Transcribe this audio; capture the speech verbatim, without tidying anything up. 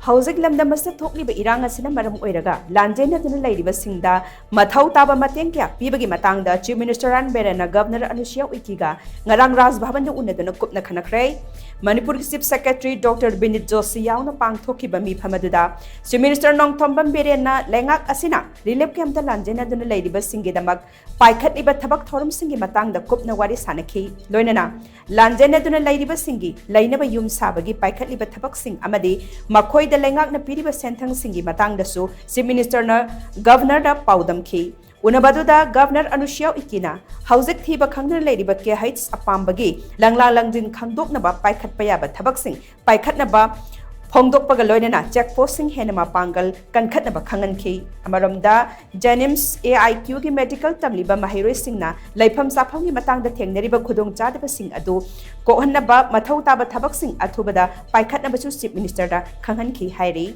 ꯍꯧꯖꯤꯛ ꯂꯝꯗꯝ ꯑꯁꯤꯗ ꯊꯣꯛꯂꯤꯕ ꯏꯔꯥꯡ ꯑꯁꯤꯅ ꯃꯔꯝ ꯑꯣꯏꯔꯒ ꯂꯥꯟꯖꯦꯟꯅꯗꯨꯅ ꯂꯩꯔꯤꯕꯁꯤꯡꯗ ꯃꯊꯧ ꯇꯥꯕ ꯃꯇꯦꯡ ꯀꯌꯥ ꯄꯤꯕꯒꯤ ꯃꯇꯥꯡꯗ Chief Minister ꯑꯦꯟ ꯕꯤꯔꯦꯟꯅ Governor ꯑꯅꯨꯁꯨꯏꯌꯥ ꯎꯏꯀꯦꯒ ꯉꯔꯥꯡ ꯔꯥꯖ ꯚꯕꯟꯗ ꯎꯅꯗꯨꯅ ꯀꯨꯞꯅ ꯈꯟꯅꯈ꯭ꯔꯦ꯫ ꯃꯅꯤꯄꯨꯔꯒꯤ Chief Secretary Doctor ꯕꯤꯅꯤꯠ ꯖꯣꯁꯤ ꯌꯥꯎꯅ ꯄꯥꯡꯊꯣꯛꯈꯤꯕ ꯃꯤꯐꯝ ꯑꯗꯨꯗ Chief Minister ꯅꯣꯡꯊꯣꯝꯕꯝ ꯕꯤꯔꯦꯟꯅ ꯂꯩꯉꯥꯛ ꯑꯁꯤꯅ relief camp ꯇ ꯂꯥꯟꯖꯦꯟꯅꯗꯨꯅ ꯂꯩꯔꯤꯕꯁꯤꯡꯒꯤꯗꯃꯛ ꯄꯥꯏꯈꯠꯂꯤꯕ ꯊꯕꯛ ꯊꯧꯔꯝꯁꯤꯡꯒꯤ ꯃꯇꯥꯡꯗ ꯀꯨꯞꯅ ꯋꯥꯔꯤ ꯁꯥꯅꯈꯤ꯫ ꯂꯣꯏꯅꯅ ꯂꯥꯟꯖꯦꯟꯅꯗꯨꯅ ꯂꯩꯔꯤꯕꯁꯤꯡꯒꯤ ꯂꯩꯅꯕ ꯌꯨꯝ ꯁꯥꯕꯒꯤ ꯄꯥꯏꯈꯠꯂꯤꯕ ꯊꯕꯛꯁꯤꯡ ꯑꯃꯗꯤ ꯃꯈꯣꯏꯗ ꯂꯩꯉꯥꯛꯅ ꯄꯤꯔꯤꯕ ꯁꯦꯟꯊꯪꯁꯤꯡꯒꯤ ꯃꯇꯥꯡꯗꯁꯨ Chief Minister ꯅ Governor ꯗ ꯄꯥꯎꯗꯝꯈꯤ꯫ ꯎꯅꯕ ꯑꯗꯨꯗ Governor ꯑꯅꯨꯁꯨꯏꯌꯥ ꯎꯏꯀꯦꯅ ꯍꯧꯖꯤꯛ ꯊꯤꯕ ꯈꯪꯗꯅ ꯂꯩꯔꯤꯕ ꯀꯦ ꯍꯩꯆ ꯑꯄꯥꯝꯕꯒꯤ ꯂꯪꯂꯥ ꯂꯪꯖꯤꯟ ꯈꯪꯗꯣꯛꯅꯕ ꯄꯥꯏꯈꯠꯄ ꯌꯥꯕ ꯊꯕꯛꯁꯤꯡ ꯄꯥꯏꯈꯠꯅꯕ ꯐꯣꯡꯗꯣꯛꯄꯒ ꯂꯣꯏꯅꯅ check post ꯁꯤꯡ ꯍꯦꯟꯅ ꯃꯄꯥꯡꯒꯜ ꯀꯟꯈꯠꯅꯕ ꯈꯪꯍꯟꯈꯤ꯫ ꯑꯃꯔꯣꯝꯗ, JNIMS AIQ ꯒꯤ medical ꯇꯝꯂꯤꯕ ꯃꯍꯩꯔꯣꯏꯁꯤꯡꯅ ꯂꯩꯐꯝ ꯆꯥꯐꯝꯒꯤ ꯃꯇꯥꯡꯗ ꯊꯦꯡꯅꯔꯤꯕ ꯈꯨꯗꯣꯡꯆꯥꯗꯕꯁꯤꯡ ꯑꯗꯨ ꯀꯣꯛꯍꯟꯅꯕ ꯃꯊꯧ ꯇꯥꯕ ꯊꯕꯛꯁꯤꯡ ꯑꯊꯨꯕꯗ ꯄꯥꯏꯈꯠꯅꯕꯁꯨ Chief Minister ꯗ ꯈꯪꯍꯟꯈꯤ ꯍꯥꯏꯔꯤ꯫